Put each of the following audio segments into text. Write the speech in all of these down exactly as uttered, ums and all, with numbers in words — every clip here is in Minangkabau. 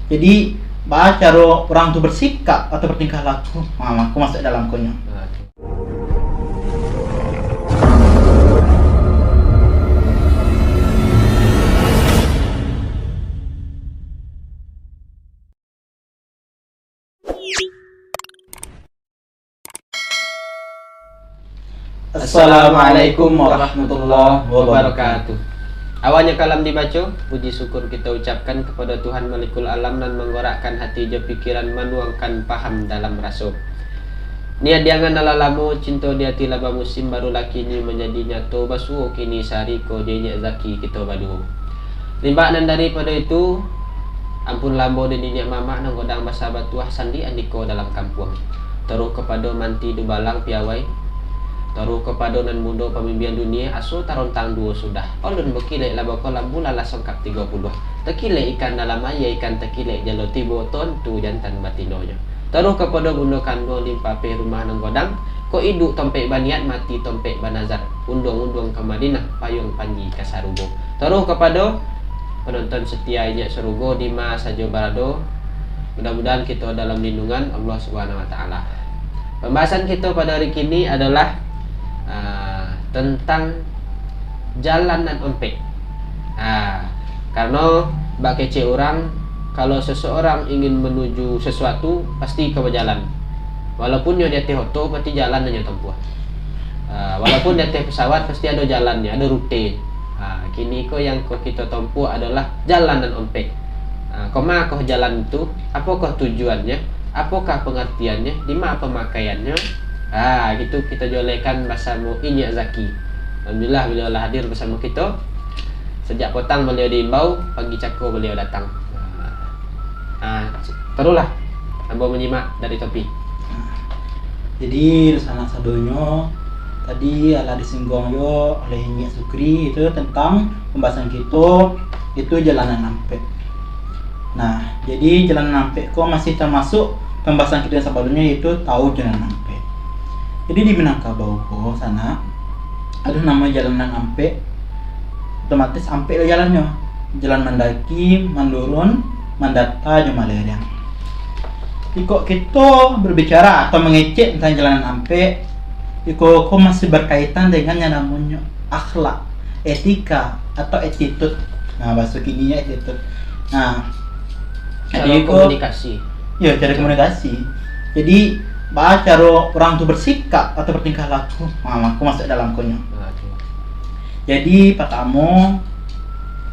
Jadi, baa caro urang tu bersikap atau bertingkah laku? Ha, mako masuak dalam ko nyo. Assalamualaikum warahmatullahi wabarakatuh. Awalnyo kalam dibaco, puji syukur kito ucapkan kapado Tuhan Malikul Alam nan manggorakkan hati jo pikiran, manuangkan paham dalam raso. Niat di angan alah lamo, cinto di ati lah bamusim, barulah kini manjadi nyato, basuo kini sari ko jo Inyiak Zaki kito baduo. Limbak nan daripado itu, ampun lambo di niniak mamak nan godang basa batuah sandi andiko dalam kampuang. Taruih kapado manti dubalang piawai, taruih kapado nan mudo pamimpian dunia, aso tarontang duo sudah. Alun bakilek lah bakolam, bulan lah songkap tigo puluah. Takilek ikan dalam aia, ikan takilek jalo tibo, tontu jantan batinonyo. Taruih kapado bundo kanduang, limpapeh rumah nan godang, kok iduik tompek baniat, mati tompek banazar, unduang-unduang ka Madinah, payuang panji ka sarugo. Taruih kapado penonton setia Inyiak Sarugo, di ma sajo barado, mudah-mudahan kito dalam lindungan Allah Subhanahu Wa Taala. Pambahasan kito pado ari kini adolah, ah, tentang jalan nan ompek. Ah, karano bak kecek urang, kalau seseorang ingin menuju sesuatu, pasti ka bajalan. Walaupun nyo di ateh oto, pasti jalan nan nyo tampuah. Ah, walaupun di ateh pesawat, pasti ado jalannyo, ado rute. Ah, kini ko yang ko kito tampuah adolah jalan nan ompek. Ah, koma koh jalan tu? Apokoh tujuannyo? Apokah pangartiannyo? Di ma pamakaiannyo? Ah, gitu kito jolehkan basamo Inyiak Zaki. Alhamdulillah, baliau lah hadir basamo kito. Sajak potang baliau diimbau, pagi cako baliau datang. Ah, taruihlah, ambo manyimak dari topi. Jadi, sanak sadonyo, tadi alah disingguang jo oleh Inyiak Sukri itu tentang pambahasan kito, itu jalan nan ampek. Nah, jadi jalan nan ampek ko masih tamasuak pambahasan kito yang sabalumnyo, yaitu tawu jalan nan ampek. Jadi di Minangkabau ko, sanak, ado namo jalan nan ampek, otomatis ampek lah jalannyo. Jalan mandaki, mandurun, mandata, jo malereng. Jikok kito berbicara atau mangecek tentang jalan nan ampek, iko ko masih berkaitan dengan yang namonyo akhlak, etika, atau attitude. Nah, bahaso kininyo attitude. Nah, Caro jadi ko komunikasi. Yo, caro komunikasi. Jadi, baa caro urang tu bersikap atau bertingkah laku? Nah, mako masuak dalam ko nyo. Nah, tu. Jadi, patamo,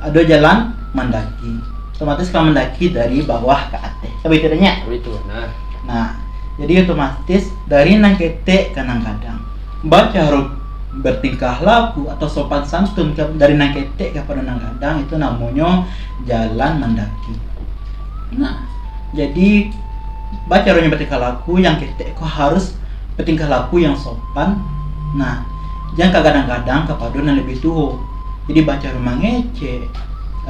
ado jalan mandaki. Otomatis kalau mandaki dari bawah ka ateh. Kan baitu, Nyiak? Baitu, nah. Nah, jadi otomatis dari nan ketek ka nan gadang. Baa caro bertingkah laku atau sopan santun ka, dari nan ketek kapado nan gadang, itu namonyo jalan mandaki. Nah, jadi, baa caronyo bertingkah laku, yang ketek ko harus bertingkah laku yang sopan. Nah, jan ka gadang-gadang kapado nan labiah tuo. Jadi, baa caro mangecek,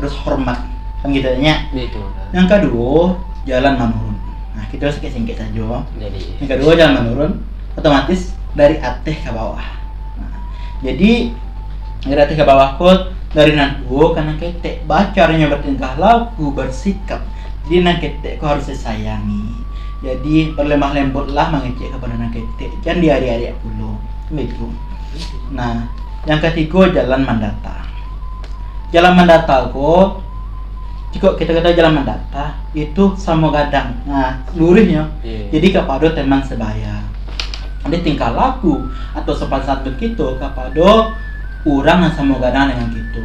harus hormat. Kan gitu, Nyiak? Baitu, nah. Yang kaduo, jalan manurun. Nah, kito singkek-singkek sajo. Jadi. Yang kaduo, jalan manurun, otomatis dari ateh ka bawah. Nah, jadi, dari ateh ka bawah ko, dari nan tuo ka nan ketek, baa caronyo bertingkah laku, bersikap. Jadi, nan ketek ko harus disayangi. Jadi, berlemah lembutlah mangecek kapado nan ketek. Jan diariak-ariak pulo. Kan baitu. Nah, yang katigo, jalan mandata. Jalan mandata ko, jikok kito kato jalan mandata, itu samo gadang. Nah, luruihnyo. Iya. Jadi, kapado teman sebaya. Jadi, tingkah laku atau sopan santun kito kapado urang nan samo gadang dengan kito.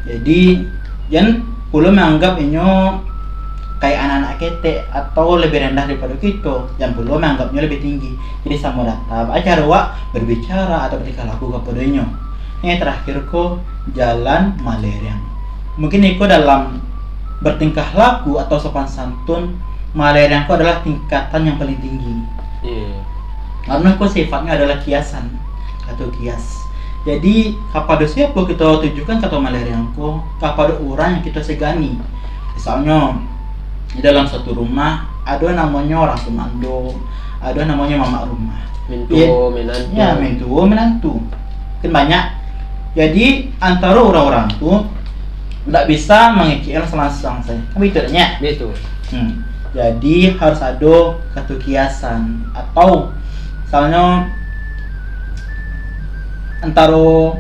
Jadi, jan pulo manganggap inyo kayak anak-anak ketek atau lebih rendah daripado kito, jan pulo manganggapnyo lebih tinggi. Jadi, samo data, baa caro awak berbicara atau bertingkah laku kapado inyo. Yang terakhir ko, jalan malereng. Mungkin iko dalam bertingkah laku atau sopan santun, malereng ko adalah tingkatan yang paling tinggi. Iya. Karena ko sifatnya adalah kiasan atau kias. Jadi, kapado siapo kito tujukan kato malereng ko? Kapado urang yang kito segani. Misalnyo, di dalam satu rumah, ado namonyo orang sumando, ado namonyo mamak rumah. Mintuo, Iya. Minantu. Ya, mintuo, minantu. Kan banyak. Jadi, antaro urang-urang tu, ndak bisa mangecek langsung-langsung sajo. Kan baitu, Nyiak? Baitu. Hmm. Jadi harus ado satu kiasan atau misalnyo antaro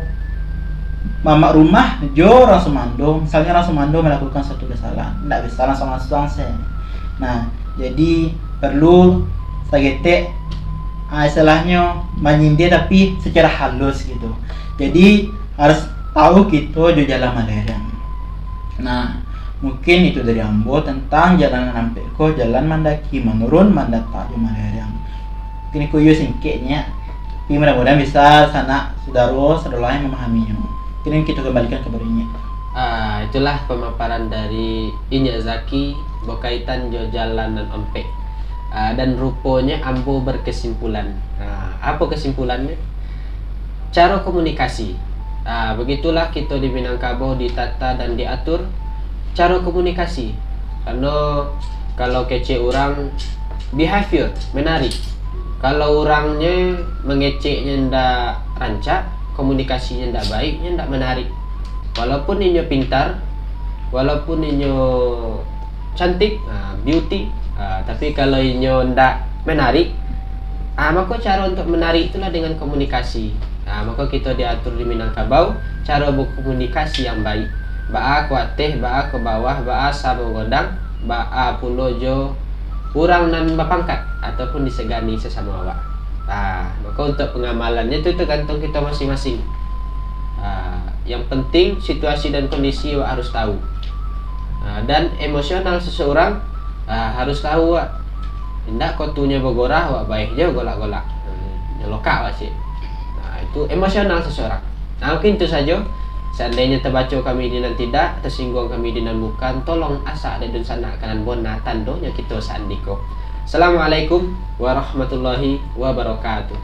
mamak rumah jo urang sumando, misalnyo urang sumando malakukan suatu kesalahan, ndak bisa langsung-langsung se. Nah, jadi perlu saketek, ah, istilahnyo manyindir tapi secara halus gitu. Jadi harus tahu kito jo jalan malereng. Nah, mungkin itu dari ambo tentang jalan nan ampek ko, jalan mandaki, manurun, mandatak, jo malereng. Mungkin iko iyo singkeknyo, tapi mudah-mudahan bisa sanak sudaro sadolahe mamahaminyo. Mungkin kito kambalikan kabake inyo. Ah, itulah pamaparan dari Inyak Zaki bakaitan jo jalan nan ampek. Ah, dan ruponyo ambo berkesimpulan. Ah, apo kesimpulannyo? Caro komunikasi. Ah, begitulah kito di Minangkabau ditata dan diatur caro komunikasi. Karano kalau kecek urang, behavior, menarik. Kalau urangnyo mangeceknyo ndak rancak, komunikasinyo ndak baik, nyo ndak menarik. Walaupun inyo pintar, walaupun inyo cantik, ah, beauty, ah, tapi kalau inyo ndak menarik, ah, mako caro untuk menarik itulah dengan komunikasi. Ah, mako kito diatur di Minangkabau, caro berkomunikasi yang baik. Baa ko ateh, baa ko bawah, baa samo godang, baa pulo jo urang nan bapangkat ataupun disegani sasamo awak. Ah, mako untuk pengamalannyo tu tergantung kito masing-masing. Ah, yang penting situasi dan kondisi awak harus tahu. Ah, dan emosional seseorang, ah, harus tahu awak. Indak kotunyo bagorah, awak baeh jo golak-golak. Hmm, nyo lokak awak cik. Ah, itu emosional seseorang. Nah, mungkin itu sajo. Seandainyo tabaco kami di nan tidak, tasingguang kami di nan bukan, tolong asak dek dunsanak ka nan bona, tandonyo kito saandiko. Assalamualaikum warahmatullahi wabarakatuh.